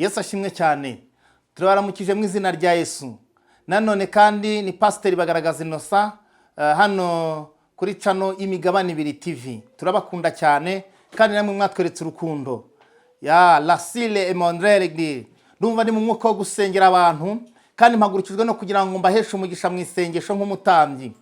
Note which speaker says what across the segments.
Speaker 1: Yesu ashimwe cyane. Turabaramukije mu izina rya Yesu. Nanone kandi ni Pasiteri Bagaragaza Innocent, hano kuri channel y'Imigabane Ibiri TV. Turabakunda cyane kandi namwe mwatweretse urukundo. Ya lasile emondrere, ndumva ndi mu mwuka wo gusengera abantu kandi mpagurukijwe no kugira ngo mbaheshe umugisha mu isengesho nk'umutambyi.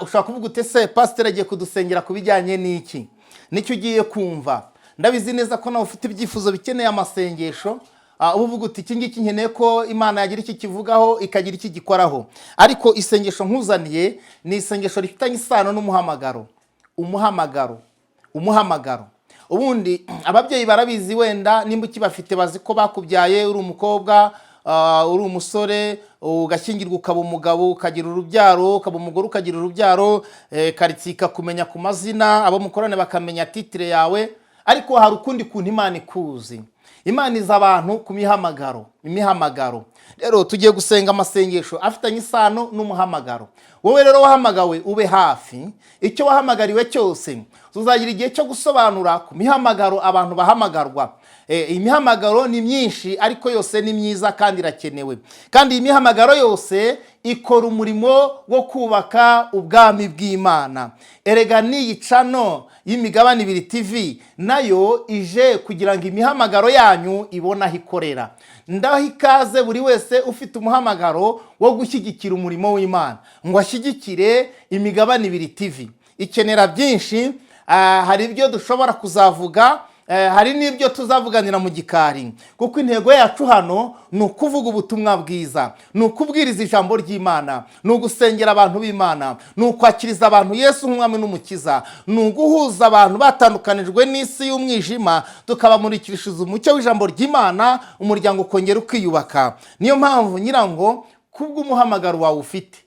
Speaker 1: Ushobora kuvuga uti: "Ese pasiteri agiye kudusengera ku bijyanye n'iki?" Nicyo ugiye kumva. Ndabizi neza ko nawe ufite ibyifuzo bikeneye amasengesho. Uba uvuga uti: "Iki ngiki nkeneye ko Imana yagira iki kivugaho, ikagira iki gikoraho." Ariko isengesho nkuzaniye ni isengesho rifitanye isano n'umuhamagaro. Umuhamagaro, umuhamagaro. Ubundi ababyeyi barabizi, wenda nimba ukibafite bazi ko bakubyaye uri umukobwa, uri umusore, ugashyingirwa, ukaba umugabo, ukagira urubyaro, ukaba umugore, ukagira urubyaro, karitsiye ikakumenya ku mazina, abo mukorane bakamenya titre yawe. Ariko hari ukundi kuntu Imana ikuzi. Imana iza abantu ku mihamagaro. Imihamagaro rero, tugiye gusenga amasengesho afitanye isano n'umuhamagaro. Wowe rero wahamagawe, ube hafi. Icyo wahamagariwe cyose, tuzagira igihe cyo gusobanura ku mihamagaro abantu bahamagarwa. Imihamagaro ni myinshi, ariko yose ni myiza kandi irakenewe. Kandi iyi mihamagaro yose ikora umurimo wo kubaka ubwami bw'Imana. Erega n'iyi channel y'Imigabane Ibiri TV nayo ije kugira ngo imihamagaro yanyu ibone aho ikorera. Ndaho ikaze buri wese ufite umuhamagaro wo gushyigikira umurimo w'Imana ngo ashyigikire Imigabane Ibiri TV. Ikenera byinshi. Hari ibyo dushobora kuzavuga, hari n'ibyo tuzavuganira mu gikari, kuko intego yacu hano ni ukuvuga ubutumwa bwiza, ni ukubwiriza ijambo ry'Imana, ni ugusengera abantu b'Imana, ni ukwakiriza abantu Yesu nk'umwami n'umukiza, ni uguhuza abantu batandukanijwe n'isi y'umwijima, tukabamurikishiriza umucyo w'ijambo ry'Imana, umuryango ukongera ukiyubaka. Niyo mpamvu nyirango kubw'umuhamagaro wawe ufite,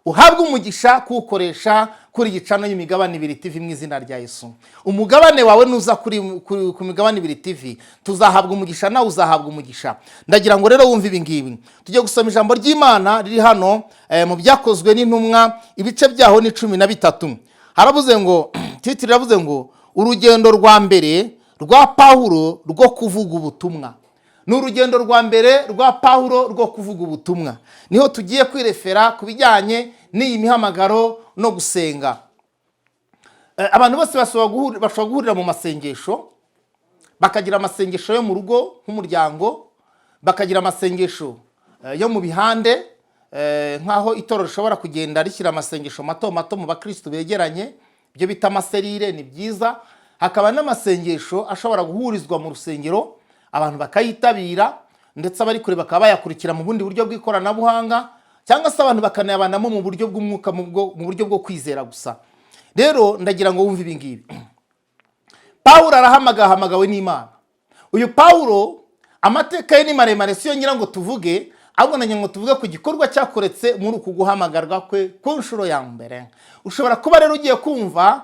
Speaker 1: uhabwe umugisha kuwukoresha kuri iyi channel y'Imigabane Ibiri TV mu izina rya Yesu. Umugabane wawe nuza ku Migabane Ibiri TV, tuzahabwa umugisha, nawe uzahabwa umugisha. Ndagira ngo rero wumve ibi ngibi. Tujye gusoma ijambo ry'Imana riri hano, mu Byakozwe n'Intumwa, ibice byaho ni 13. Haravuze ngo, titre iravuze ngo: "Urugendo rwa mbere rwa Pawulo rwo kuvuga ubutumwa." Ni urugendo rwa mbere rwa Pawulo rwo kuvuga ubutumwa. Niho tugiye kwirefera ku bijyanye n'iyi mihamagaro no gusenga. Abantu bose bashobora guhurira mu masengesho, bakagira amasengesho yo mu rugo nk'umuryango, bakagira amasengesho yo mu bihande, nk'aho itorero rishobora kugenda rishyira amasengesho mato mato mu bakirisitu begeranye, ibyo bita ama cellule, ni byiza. Hakaba n'amasengesho ashobora guhurizwa mu rusengero, abantu bakayitabira, ndetse abari kure bakaba bayakurikira mu bundi buryo bw'ikoranabuhanga, cyangwa se abantu bakanayabanamo mu buryo bw'umwuka, mu buryo bwo kwizera gusa. Rero ndagira ngo wumve ibi ngibi. Pawulo arahamagawe, ahamagawe n'Imana. Uyu Pawulo amateka ye ni maremare, siyo ngira ngo tuvuge, ahubwo nagira ngo tuvuge ku gikorwa cyakoretse muri uku guhamagarwa kwe ku nshuro ya mbere. Ushobora kuba rero ugiye kumva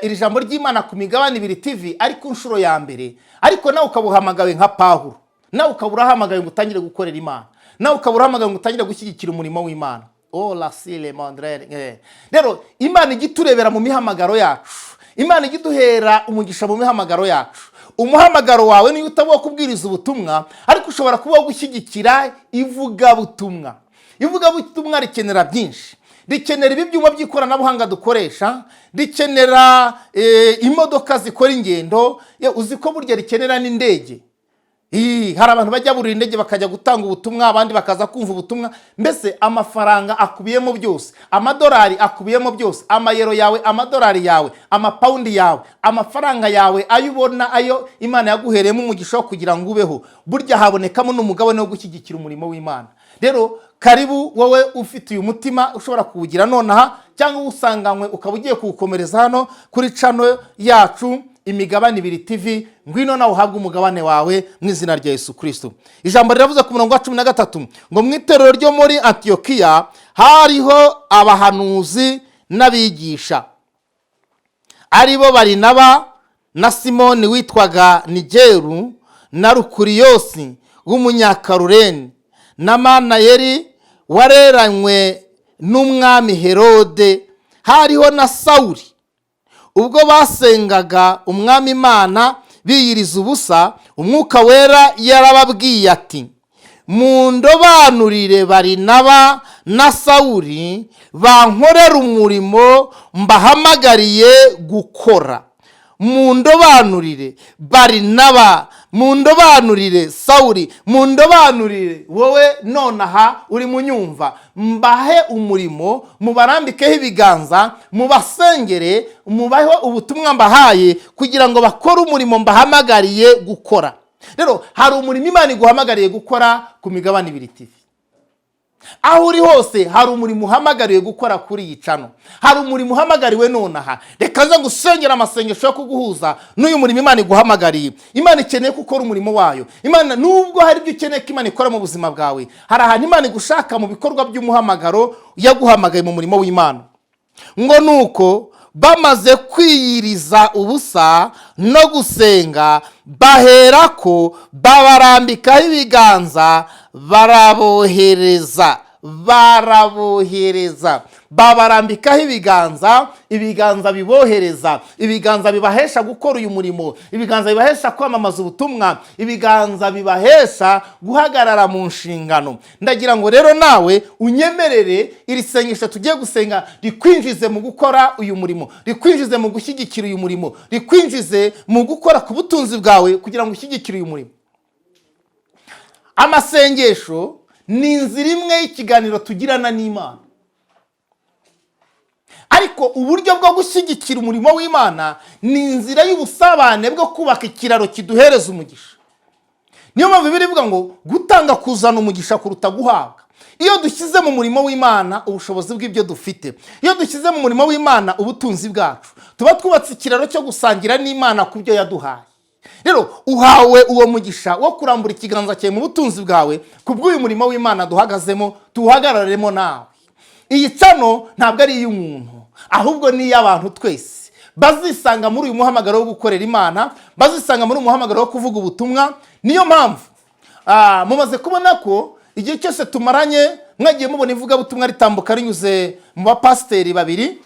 Speaker 1: iri jambo ry'Imana ku Migabane Ibiri TV ari ku nshuro ya mbere, ariko nawe ukaba uhamagawe nka Pawulo, nawe ukaba urahamagawe ngo utangire gukorera Imana, nawe ukaba urahamagawe ngo utangire gushyigikira umurimo w'Imana. Oh la sile mondrere. Rero Imana ijya iturebera mu mihamagaro yacu, Imana ijya iduhera umugisha mu mihamagaro yacu. Umuhamagaro wawe niyo utaba uwo kubwiriza ubutumwa, ariko ushobora kuba uwo gushyigikira ivugabutumwa. Ivugabutumwa rikenera byinshi: rikenera ibi byuma by'ikoranabuhanga dukoresha, rikenera imodoka zikora ingendo. Uzi ko burya rikenera n'indege? Hari abantu bajya burira indege bakajya gutanga ubutumwa, abandi bakaza kumva ubutumwa. Mbese amafaranga akubiyemo byose, amadolari akubiyemo byose, amayero yawe, amadolari yawe, amapawundi yawe, amafaranga yawe, ayo ubona, ayo Imana yaguhereyemo umugisha wo kugira ngo ubeho, burya habonekamo n'umugabane wo gushyigikira umurimo w'Imana. Rero karibu wowe ufite uyu mutima, ushobora kuwugira nonaha cyangwa uwusanganywe ukaba ugiye kuwukomereza hano kuri channel yacu Imigabane Ibiri TV. Ngwino nawe uhabwe umugabane wawe mu izina rya Yesu Kirisito. Ijambo riravuze ku murongo wa 13 ngo: "Mu itorero ryo muri Antiyokiya hariho abahanuzi n'abigisha, ari bo Barinaba na Simoni witwaga Nigeru na Rukuriyosi w'Umunyakarureni na Manayeri wareranywe n'umwami Herode, hariho na Sawuli. Ubwo basengaga Umwami Imana Biyiriza ubusa, Umwuka Wera yarababwiye ati: "Mundobanurire Barinaba na Sawuri, bankorera umurimo mbahamagariye gukora." Mundobanurire Barinaba, mundobanurire Sawuri, mundobanurire wowe nonaha uri munyumva, mbahe umurimo, mubarambikeho ibiganza, mubasengere, mubahe ubutumwa mbahaye kugira ngo bakore umurimo mbahamagariye gukora. Rero hari umurimo Imana iguhamagariye gukora ku Migabane Ibiri TV. Aho uri hose, hari umurimo uhamagariwe gukora kuri iyi channel, hari umurimo uhamagariwe nonaha. Reka nze gusengera amasengesho yo kuguhuza n'uyu murimo Imana iguhamagariye. Imana ikeneye ko ukora umurimo wayo. Imana, nubwo hari ibyo ukeneye ko Imana ikora mu buzima bwawe, hari ahantu Imana igushaka mu bikorwa by'umuhamagaro yaguhamagaye mu murimo w'Imana. Ngo nuko bamaze kwiyiriza ubusa no gusenga, baherako babarambikaho ibiganza, barabohereza. Barabohereza, babarambikaho ibiganza, ibiganza bibohereza, ibiganza bibahesha gukora uyu murimo, ibiganza bibahesha kwamamaza ubutumwa, ibiganza bibahesha guhagarara mu nshingano. Ndagira ngo rero nawe unyemerere iri sengesho tugiye gusenga rikwinjize mu gukora uyu murimo, rikwinjize mu gushyigikira uyu murimo, rikwinjize mu gukora ku butunzi bwawe kugira ngo ushyigikire uyu murimo. Amasengesho ni inzira imwe y'ikiganiro tugirana n'Imana, ariko uburyo bwo gushyigikira umurimo w'Imana ni inzira y'ubusabane bwo kubaka ikiraro kiduhereza umugisha. Niyo mpamvu Bibiliya ivuga ngo gutanga kuzana umugisha kuruta guhabwa. Iyo dushyize mu murimo w'Imana ubushobozi bw'ibyo dufite, iyo dushyize mu murimo w'Imana ubutunzi bwacu, tuba twubatse ikiraro cyo gusangira n'Imana ku byo yaduhaye. Rero uhawe uwo mugisha wo kurambura ikiganza cyawe mu butunzi bwawe ku bw'uyu murimo w'Imana duhagazemo, tuwuhagararemo nawe. Iyi channel ntabwo ari iy'umuntu, ahubwo ni iy'abantu twese bazisanga muri uyu muhamagaro wo gukorera Imana, bazisanga muri uyu muhamagaro wo kuvuga ubutumwa. Niyo mpamvu mumaze kubona ko igihe cyose tumaranye mwagiye mubona ivugabutumwa ritambuka rinyuze mu bapasiteri babiri,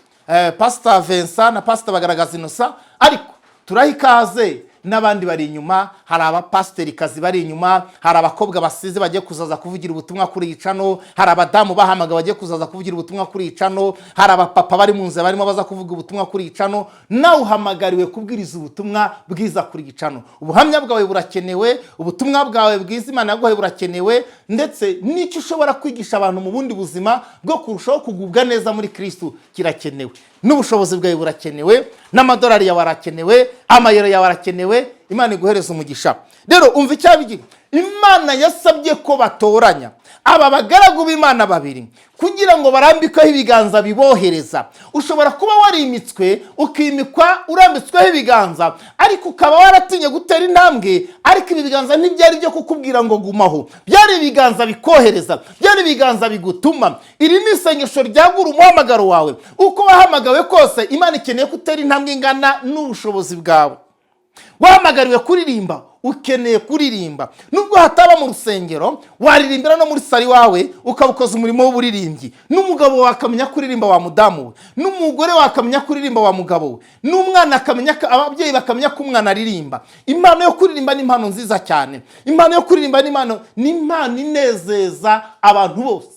Speaker 1: Pasita Vincent na Pasita Bagaragaza Innocent. Ariko turaha ikaze n'abandi bari inyuma. Hari abapasiterikazi bari inyuma, hari abakobwa basize bagiye kuzaza kuvugira ubutumwa kuri iyi channel, hari abadamu bahamagawe bagiye kuzaza kuvugira ubutumwa kuri iyi channel, hari abapapa bari mu nzira barimo baza kuvuga ubutumwa kuri iyi channel. Nawe uhamagariwe kubwiriza ubutumwa bwiza kuri iyi channel. Ubuhamya bwawe burakenewe, ubutumwa bwawe bwiza Imana yaguhaye burakenewe, ndetse n'icyo ushobora kwigisha abantu mu bundi buzima bwo kurushaho kugubwa neza muri Kirisitu kirakenewe, n'ubushobozi bwawe burakenewe, n'amadolari yawe arakenewe, amayero yawe arakenewe. Imana iguhereza umugisha. Rero umva icyabigira: Imana yasabye ko batoranya aba bagaragu b'Imana babiri kugira ngo barambikeho ibiganza bibohereza. Ushobora kuba warimitswe, ukimikwa urambitsweho ibiganza, ariko ukaba waratinye gutera intambwe. Ariko ibi biganza ntibyari byo kukubwira ngo gumaho, byari ibiganza bikohereza, byari ibiganza bigutuma. Iri ni isengesho ryagura umuhamagaro wawe. Uko wahamagawe kose, Imana ikeneye ko utera intambwe ingana n'ubushobozi bwawe. Wahamagariwe kuririmba, ukeneye kuririmba. Nubwo hataba mu rusengero, waririmbira no muri salon iwawe, ukaba ukoze umurimo w'uburirimbyi. N'umugabo wakamenya kuririmba wa mudamu we, n'umugore wakamenya kuririmba wa mugabo we, n'umwana akamenya, ababyeyi bakamenya ko umwana aririmba. Impano yo kuririmba ni impano nziza cyane. Impano yo kuririmba ni impano inezeza abantu bose.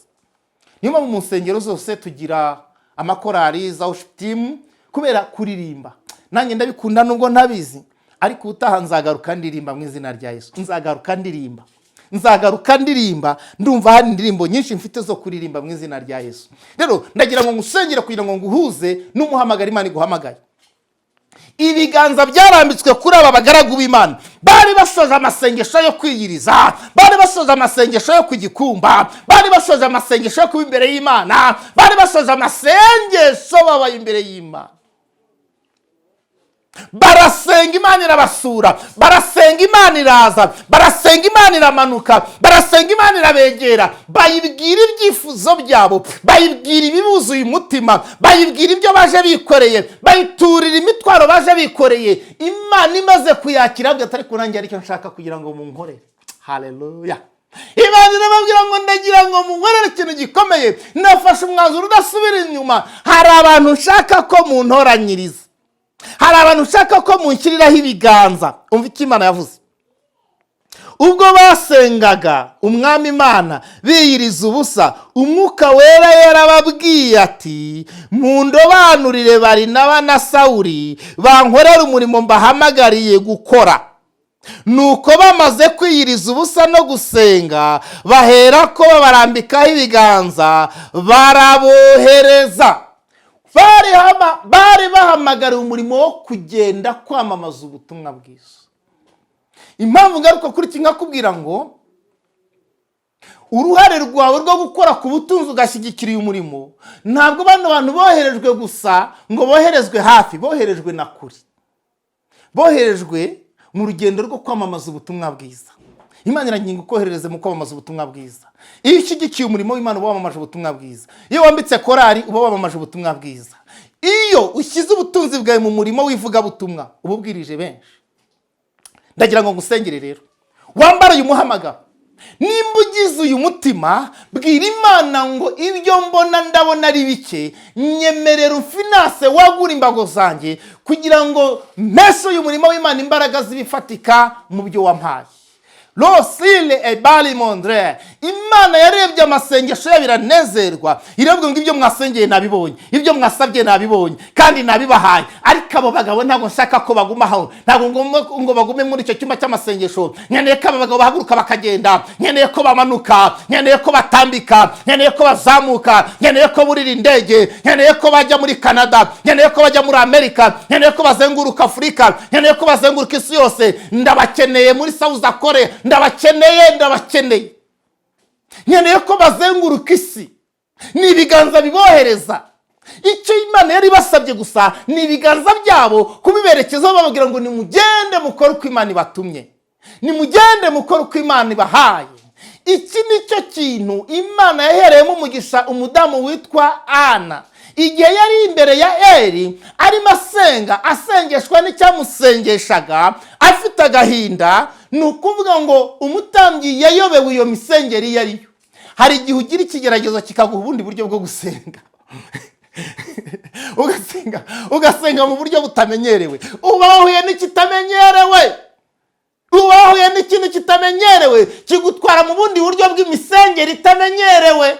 Speaker 1: Niyo mpamvu mu nsengero zose tugira amakorari za worship team kubera kuririmba. Nanjye ndabikunda nubwo ntabizi, ariko ubutaha nzagaruka ndirimba mu izina rya Yesu. Nzagaruka ndirimba, nzagaruka ndirimba. Ndumva hari indirimbo nyinshi mfite zo kuririmba mu izina rya Yesu. Rero ndagira ngo ngusengere kugira ngo nguhuze n'umuhamagaro Imana iguhamagaye. Ibiganza byarambitswe kuri aba bagaragu b'Imana. Bari basoje amasengesho yo kwiyiriza, bari basoje amasengesho yo ku gikumba, bari basoje amasengesho yo kuba imbere y'Imana, bari basoje amasengesho babaye imbere y'Imana. Barasenga, Imana irabasura. Barasenga, Imana iraza. Barasenga, Imana iramanuka. Barasenga, Imana irabegera. Bayibwira ibyifuzo byabo, bayibwira ibibuzuye umutima, bayibwira ibyo baje bikoreye, bayiturira imitwaro baje bikoreye. Imana imaze kuyakira, atari kurangira aricyo nshaka kugira ngo munkorere. Haleluya! Imana irababwira ngo: "Ndagira ngo munkorere ikintu gikomeye. Nafashe umwanzuro udasubira inyuma. Hari abantu nshaka ko muntoranyiriza." Hari abantu ushaka ko munshyiriraho ibiganza. Umva icyo Imana yavuze: ubwo basengaga Umwami Imana biyiriza ubusa, Umwuka Wera yarababwiye ati: "Mundobanurire Barinaba na Sawuri, bankorere umurimo mbahamagariye gukora." Nuko bamaze kwiyiriza ubusa no gusenga, bahera ko babarambikaho ibiganza, barabohereza. Bari bahamagariwe umurimo wo kugenda kwamamaza ubutumwa bwiza. Impamvu ngaruka kuri iki, nkakubwira ngo uruhare rwawe rwo gukora ku butunzi ugashyigikira uyu murimo, ntabwo bano bantu boherejwe gusa ngo boherezwe hafi, boherejwe na kure, boherejwe mu rugendo rwo kwamamaza ubutumwa bwiza. Imana iraginga ukoherereze mu kwamamaza ubutumwa bwiza. Iyo ushyigikiye umurimo w'Imana, uba wamamaje ubutumwa bwiza. Iyo wambitse korari, uba wamamaje ubutumwa bwiza. Iyo ushyize ubutunzi bwawe mu murimo w'ivugabutumwa, uba ubwirije benshi. Ndagira ngo ngusengere rero, wambare uyu muhamagaro. Nimba ugize uyu mutima, bwira Imana ngo: "Ibyo mbona ndabona ari bike, nyemerera ufinance, wagura imbago zanjye kugira ngo mpese uyu murimo w'Imana imbaraga z'ibifatika mu byo wampaye." Rosile ebali mondre. Imana yarebye amasengesho yabo iranezerwa, iravuga ngo: "Ibyo mwasengeye nabibonye, ibyo mwasabye nabibonye kandi nabibahaye. Ariko abo bagabo ntabwo nshaka ko baguma aho, ntabwo ngomba ngo bagume muri icyo cyumba cy'amasengesho. Nkeneye ko aba bagabo bahaguruka bakagenda, nkeneye ko bamanuka, nkeneye ko batambika, nkeneye ko bazamuka, nkeneye ko burira indege, nkeneye ko bajya muri Canada, nkeneye ko bajya muri Amerika, nkeneye ko bazenguruka Afurika, nkeneye ko bazenguruka isi yose. Ndabakeneye muri South Korea, ndabakeneye, ndabakeneye, nkeneye ko bazenguruka isi." Ni ibiganza bibohereza. Icyo Imana yari ibasabye gusa ni ibiganza byabo kubiberekezaho, bababwira ngo: "Nimugende mukore uko Imana ibatumye, nimugende mukore uko Imana ibahaye." Iki ni cyo kintu Imana yahereyemo umugisha umudamu witwa Ana, igihe yari imbere ya Eri arimo asenga, asengeshwa n'icyamusengeshaga, afite agahinda. Ni ukuvuga ngo umutambyi yayobewe iyo misengeri iyo ariyo. Hari igihe ugira ikigeragezo kikaguha ubundi buryo bwo gusenga, ugasenga, ugasenga mu buryo butamenyerewe. Uba wahuye n'ikitamenyerewe, uba wahuye n'ikintu kitamenyerewe kigutwara mu bundi buryo bw'imisengere itamenyerewe.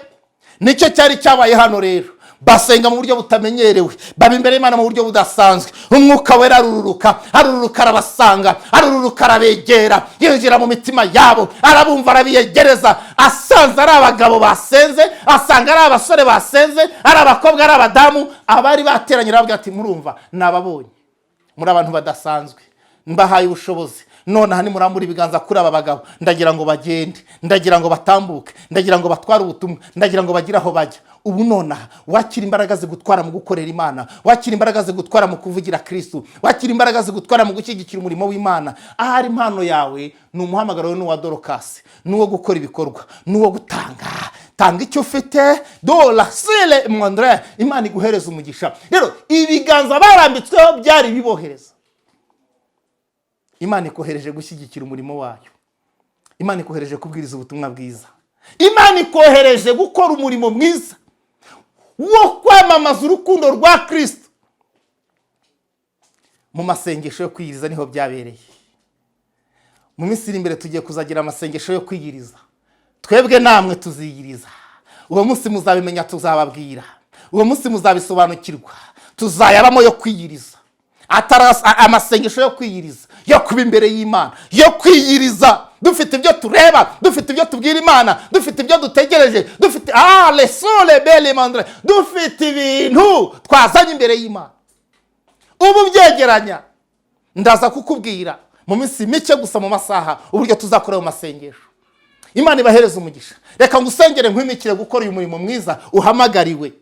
Speaker 1: Nicyo cyari cyabaye hano rero. Basenga mu buryo butamenyerewe, baba imbere y'Imana mu buryo budasanzwe. Umwuka Wera arururuka, arururuka, arabasanga, arururuka, arabegera, yinjira mu mitima yabo, arabumva, arabiyegereza. Asanze ari abagabo basenze, asanga ari abasore basenze, ari abakobwa, ari abadamu, abari bateranye, arababwira ati: "Murumva, nababonye, muri abantu badasanzwe, mbahaye ubushobozi. Nonaha nimurambura ibiganza kuri aba bagabo, ndagira ngo bagende, ndagira ngo batambuke, ndagira ngo batware ubutumwa, ndagira ngo bagire aho bajya." Ubu nonaha wakira imbaraga zigutwara mu gukorera Imana, wakira imbaraga zigutwara mu kuvugira Kirisitu, wakira imbaraga zigutwara mu gushyigikira umurimo w'Imana. Ahari impano yawe ni umuhamagaro we n'uwa Dorokasi, n'uwo gukora ibikorwa, n'uwo gutanga. Tanga icyo ufite dora sire mwandre, Imana iguhereza umugisha. Rero ibiganza barambitsweho byari bibohereza. Imana ikohereje gushyigikira umurimo wayo, Imana ikohereje kubwiriza ubutumwa bwiza, Imana ikohereje gukora umurimo mwiza wo kwamamaza urukundo rwa Kirisito. Mu masengesho yo kwiyiriza niho byabereye. Mu minsi iri imbere tugiye kuzagira amasengesho yo kwiyiriza. Twebwe namwe tuziyiriza. Uwo munsi muzabimenya, tuzababwira, uwo munsi muzabisobanukirwa. Tuzayabamo yo kwiyiriza, atari amasengesho yo kwiyiriza, yo kuba imbere y'Imana, yo kwiyiriza dufite ibyo tureba, dufite ibyo tubwira Imana, dufite ibyo dutegereje, dufite lesole bele mandre, dufite ibintu twazanye imbere y'Imana. Ubu byegeranya, ndaza kukubwira mu minsi mike gusa, mu masaha, uburyo tuzakora ayo masengesho. Imana ibahereza umugisha. Reka ngusengere, nkwimikire gukora uyu murimo mwiza uhamagariwe.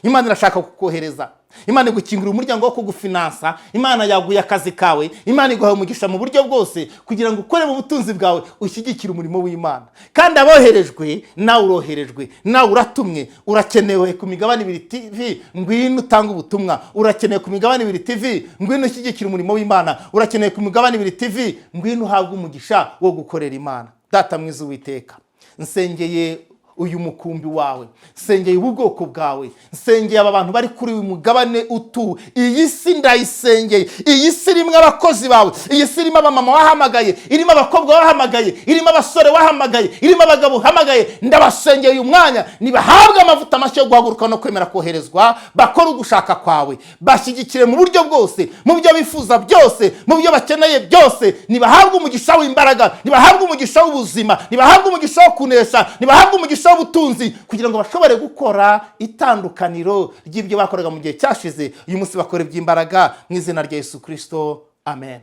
Speaker 1: Imana irashaka kukohereza, Imana igukingurira umuryango wo kugufinansa, Imana yaguye akazi kawe, Imana iguha umugisha mu buryo bwose kugira ngo ukore mu butunzi bwawe, ushyigikire umurimo w'Imana. Kandi aboherejwe, nawe uroherejwe, nawe uratumwe, urakenewe ku Migabane Ibiri TV. Ngwino utange ubutumwa. Urakenewe ku Migabane Ibiri TV. Ngwino ushyigikire umurimo w'Imana. Urakenewe ku Migabane Ibiri TV. Ngwino uhabwe umugisha wo gukorera Imana. Data mwiza, Uwiteka, nsengeye Uyu mukumbi wawe, nsengeye ubu bwoko bwawe, nsengeye aba bantu bari kuri uyu mugabane utuwe. Iyi si ndayisengeye. Iyi si irimo abakozi bawe, iyi si irimo abamama wahamagaye, irimo abakobwa wahamagaye, irimo abasore wahamagaye, irimo abagabo uhamagaye. Ndabasengeye uyu mwanya, nibahabwe amavuta mashya yo guhaguruka no kwemera koherezwa, bakore ugushaka kwawe. Bashyigikire mu buryo bwose, mu byo bifuza byose, mu byo bakeneye byose. Nibahabwe umugisha w'imbaraga, nibahabwe umugisha w'ubuzima, nibahabwe umugisha wo kunesha, nibahabwe umugisha w'ubutunzi, kugira ngo bashobore gukora itandukaniro ry'ibyo bakoraga mu gihe cyashize. Uyu munsi bakora iby'imbaraga, mu izina rya Yesu Kirisito, amen.